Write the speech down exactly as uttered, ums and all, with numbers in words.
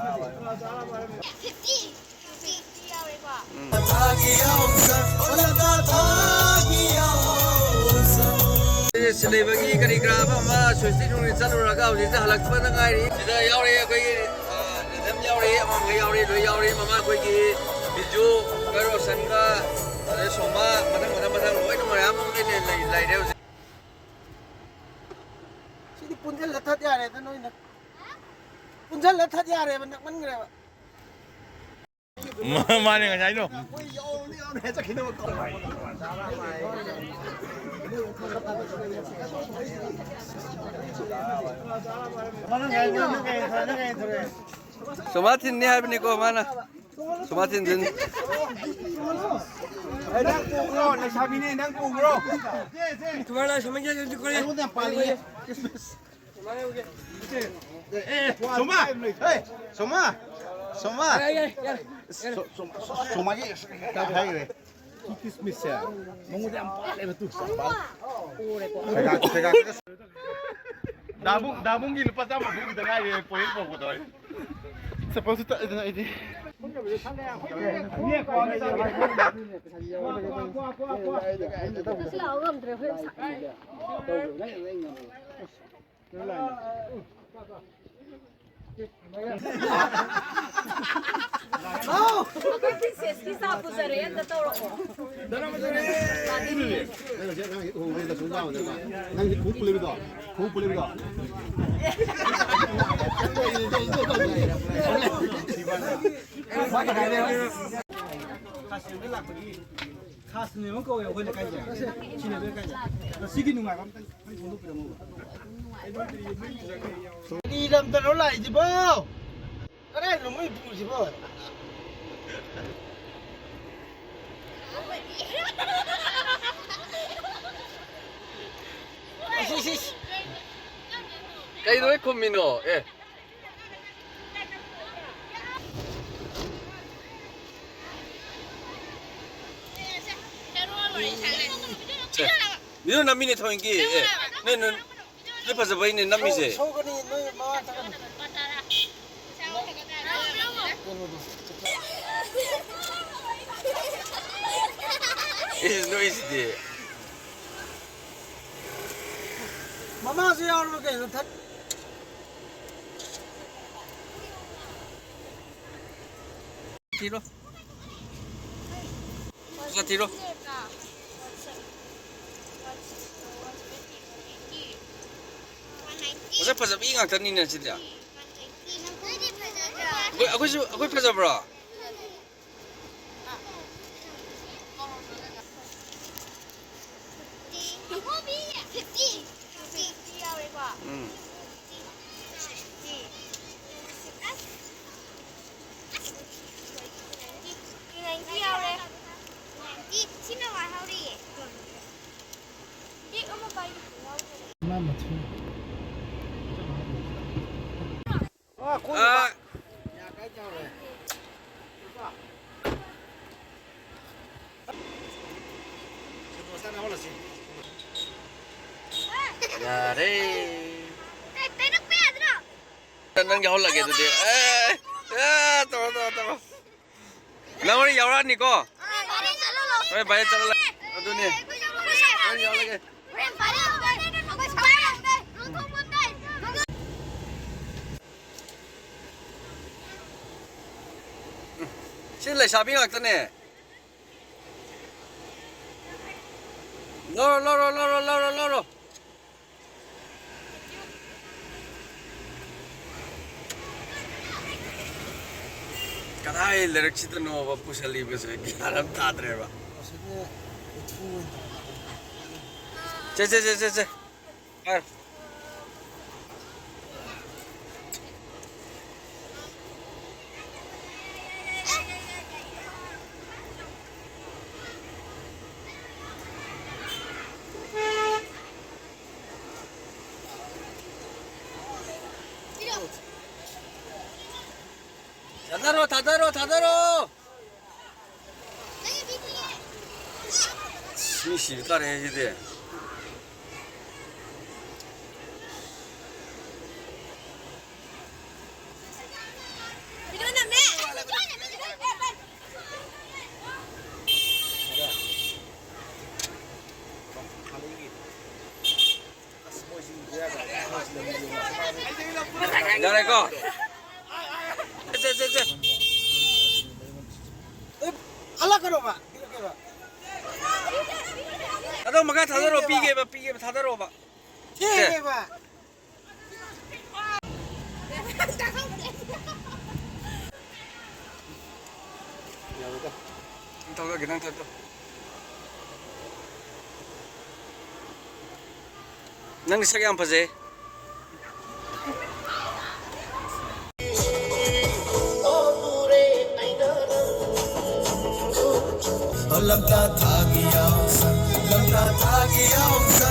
ꯎꯝ꯫ ꯁꯤꯂꯩꯕꯒꯤ ꯀꯔꯤ ꯀꯔꯥ ꯑꯃ ꯑꯃ ꯁ꯭ꯋꯤꯁꯇꯤ ꯅꯨꯡꯗꯤ ꯆꯠꯂꯨꯔꯒ ꯍꯧꯖꯤꯛꯇ ꯍꯜꯂꯛꯄꯗ ꯉꯥꯏꯔꯤ꯫ ꯁꯤꯗ ꯌꯥꯎꯔꯤ ꯑꯩꯈꯣꯏꯒꯤ, ꯑ, ꯔꯤꯊꯝ ꯌꯥꯎꯔꯤ, ꯑꯃꯝꯒ ꯌꯥꯎꯔꯤ, ꯂꯣꯏ ꯌꯥꯎꯔꯤ꯫ ꯃꯃꯥ ꯑꯩꯈꯣꯏꯒꯤ ꯕꯤꯖꯨꯒ ꯔꯣꯁꯟꯒ, ꯑꯗꯩ ꯁꯣꯃꯥ, ꯃꯊꯪ, ꯃꯊꯪ, ꯃꯊꯪ ꯂꯣꯏꯅ ꯃꯌꯥꯝ ꯑꯃ ꯂꯩ-, ꯂꯩ-, ꯂꯩꯔꯦ ꯍꯧꯖꯤꯛ꯫ ꯁꯤꯗꯤ ꯄꯨꯟꯁꯤꯜꯂ ꯊꯠ ꯌꯥꯔꯦꯗ ꯅꯣꯏꯅ꯫ ꯄꯨꯟꯁꯤꯜꯂ ꯊꯠ ꯌꯥꯔꯦꯕ, ꯅꯛꯃꯟꯈ꯭ꯔꯦꯕ꯫ ꯃꯥꯅꯦ ꯉꯁꯥꯏꯗꯣ꯫ ꯁꯣꯃꯥ ꯊꯤꯟꯅꯤ ꯍꯥꯏꯕꯅꯤꯀꯣ ꯃꯥꯅ꯫ ꯁꯣꯃꯥ ꯊꯤꯟꯗꯣꯏꯅꯤ꯫ ꯅꯪ ꯄꯨꯈ꯭ꯔꯣ, ꯂꯩꯁꯥꯕꯤꯅꯦ, ꯅꯪ ꯄꯨꯈ꯭ꯔꯣ꯫ ꯑꯩꯉꯣꯟꯗ ꯌꯥꯝ ꯄꯥꯜꯂꯤꯌꯦ꯫ ꯁꯣꯃꯥ! ꯍꯦ! ꯁꯣꯃꯥ! ꯁꯣꯃꯥ! ꯁꯣ-, ꯁꯣ-, ꯁꯣ-, ꯁꯣꯃꯥꯒꯤ ꯍꯥꯏꯈ꯭ꯔꯦ꯫ ꯀꯤꯁꯃꯤꯁꯁꯦ ꯃꯉꯣꯟꯗ ꯌꯥꯝ ꯄꯥꯜꯂꯦꯕ ꯇꯨ꯫ ꯁꯦꯒꯥ, ꯁꯦꯒꯥ, ꯁꯦꯒꯥ꯫ ꯗꯥꯕꯨꯡ, ꯗꯥꯕꯨꯡꯒꯤ ꯂꯨꯄꯥ ꯆꯥꯝꯃ ꯐꯨꯒꯤꯗ ꯉꯥꯏꯔꯦ ꯄꯣꯌꯦꯡ ꯐꯥꯎꯕꯗꯣ꯫ ꯆꯄꯜꯁꯨ ꯇꯠꯂꯦꯗꯅ ꯑꯩꯗꯤ꯫ ꯉꯝꯗ꯭ꯔꯦ ꯑꯩꯈꯣꯏ ꯌꯥꯝ ꯁꯥꯏ꯫ ꯑꯩꯈꯣꯏ ꯄ꯭ꯔꯤꯟꯁꯦꯁꯀꯤ ꯆꯥ ꯄꯨꯖꯔꯛꯑꯦ, ꯑꯝꯇ ꯇꯧꯔꯛꯑꯣ꯫ ꯅꯪ ꯍꯧꯖꯤꯛ ꯑꯉꯥꯡ ꯎꯍꯧꯕꯗ ꯁꯨꯝ ꯆꯥꯎꯗꯅ꯫ ꯅꯪꯗꯤ ꯈꯣꯡꯎꯞ ꯄꯨ ꯂꯩꯕꯗꯣ? ꯈꯣꯡꯎꯞ ꯄꯨ ꯂꯩꯕꯗꯣ? ꯈꯥꯁꯅꯦ ꯑꯃ ꯀꯧꯋꯦ ꯑꯩꯈꯣꯏ ꯂꯩꯀꯥꯏꯁꯦ꯫ ꯁꯤꯅꯦ ꯑꯩꯈꯣꯏ ꯂꯩꯀꯥꯏꯁꯦ꯫ ꯉꯁꯤꯒꯤ ꯅꯨꯡꯉꯥꯏꯕ ꯑꯝꯇꯪ ꯐꯣꯡꯗꯣꯛꯄꯤꯔꯝꯃꯣꯕ꯫ ꯀꯔꯤ ꯂꯝꯗꯅꯣ ꯂꯥꯛꯏꯁꯤꯕꯣ? ꯀꯗꯥꯏꯗꯅꯣ ꯃꯣꯏ ꯄꯨꯔꯤꯁꯤꯕꯣ? ꯑꯁꯤ, ꯁꯤ, ꯁꯤ꯫ ꯀꯩꯅꯣ ꯍꯦꯛ ꯈꯨꯝꯃꯤꯅꯣ? ꯑꯦ꯫ ꯁꯦ, ꯃꯤꯅ ꯅꯝꯃꯤꯅꯦ ꯊꯑꯣꯏꯀꯤ꯫ ꯑꯦ, ꯅꯣꯏ, ꯅꯣꯏ, ꯅꯣꯏ ꯐꯖꯕꯩꯅꯦ ꯅꯝꯃꯤꯁꯦ꯫ ꯁꯧ-, ꯁꯧꯒꯅꯤ, ꯅꯣꯏ ꯃꯃꯥ ꯆꯠꯀꯅꯤ꯫ ꯏꯁ, ꯅꯣꯏꯁꯤꯗꯤ꯫ ꯃꯃꯥꯁꯨ ꯌꯥꯎꯔꯕ ꯀꯩꯅꯣ? ꯊꯛ- ꯊꯤꯔꯣ꯫ ꯄꯩꯁꯥ ꯊꯤꯔꯣ꯫ ꯃꯁꯛ ꯐꯖꯕꯤ ꯉꯥꯛꯇꯅꯤꯅꯦ ꯁꯤꯗꯤ꯫ ꯑꯩꯈꯣꯏ, ꯑꯩꯈꯣꯏꯁꯨ, ꯑꯩꯈꯣꯏ ꯐꯖꯕ꯭ꯔꯣ? ꯐꯤꯐꯇꯤ, ꯐꯤꯐꯇꯤ ꯌꯥꯎꯔꯦꯀꯣ꯫ ꯎꯝ꯫ ꯁꯤꯛꯁꯇꯤ꯫ ꯑꯁ꯫ ꯑꯁ꯫ ꯇꯨ ꯅꯥꯏꯟꯇꯤ, ꯇꯨ ꯅꯥꯏꯟꯇꯤ ꯌꯥꯎꯔꯦ꯫ Two ninety. ꯁꯤꯅ ꯋꯥ ꯍꯧꯔꯤꯌꯦ꯫ ꯕꯦꯛ ꯑꯃ ꯄꯥꯏꯔꯤ꯫ ꯑꯥ, ꯈꯣꯡ ꯑꯥ꯫ ꯌꯥꯔꯦ꯫ ꯅꯪ ꯌꯥꯎꯍꯜꯂꯒꯦ ꯑꯗꯨꯗꯤ꯫ ꯑꯦ, ꯑꯦ, ꯇꯧꯔꯣ, ꯇꯧꯔꯣ, ꯇꯧꯔꯣ꯫ ꯅꯪ ꯍꯣꯔꯦꯟ ꯌꯥꯎꯔꯛꯑꯅꯤꯀꯣ? ꯍꯣꯔꯦꯟ ꯚꯥꯏꯔꯦꯜ ꯆꯠꯂꯣ꯫ ꯑꯗꯨꯅꯦ꯫ ꯍꯣꯔꯦꯟ ꯌꯥꯎꯔꯒꯦ꯫ ꯁꯤ ꯂꯩꯁꯥꯕꯤ ꯉꯥꯛꯇꯅꯦ꯫ ꯂꯧꯔꯣ, ꯂꯧꯔꯣ, ꯂꯧꯔꯣ, ꯂꯧꯔꯣ, ꯂꯧꯔꯣ꯫ ꯀꯗꯥꯏ ꯂꯩꯔꯛꯁꯤꯗꯅꯣꯕ ꯄꯨꯁꯜꯂꯤꯕꯁꯦ ꯒ꯭ꯌꯥꯟ ꯑꯃ ꯇꯥꯗ꯭ꯔꯦꯕ꯫ ꯁꯦ, ꯁꯦ, ꯁꯦ, ꯁꯦ, ꯁꯦ꯫ ꯄꯥꯏꯔꯣ꯫ ꯊꯥꯗꯔꯣ, ꯊꯥꯗꯔꯣ, ꯊꯥꯗꯔꯣ! ꯃꯤ ꯁꯤꯕ ꯇꯥꯔꯦ ꯁꯤꯗꯤ꯫ ꯌꯥꯔꯦꯀꯣ? ꯁꯦ, ꯁꯦ, ꯁꯦ꯫ ꯑꯦ, ꯍꯜꯂꯛꯀꯅꯣꯕ꯫ ꯑꯗꯣ ꯃꯈꯥ ꯊꯥꯗꯔꯣ, ꯄꯤꯒꯦꯕ, ꯄꯤꯒꯦꯕ, ꯊꯥꯗꯔꯣꯕ꯫ ꯊꯦꯡꯉꯦꯕ꯫ ꯅꯪ ꯊꯧꯗꯣꯛ ꯈꯤꯇꯪ ꯊꯧꯗꯣꯛ꯫ ꯅꯪꯗꯤ ꯁꯛ ꯌꯥꯝ ꯐꯖꯩ꯫ ꯂꯝꯇꯥ ꯊꯥꯒꯤ ꯌꯥꯎꯁꯪ, ꯂꯝꯇꯥ ꯊꯥꯒꯤ ꯌꯥꯎꯁꯪ꯫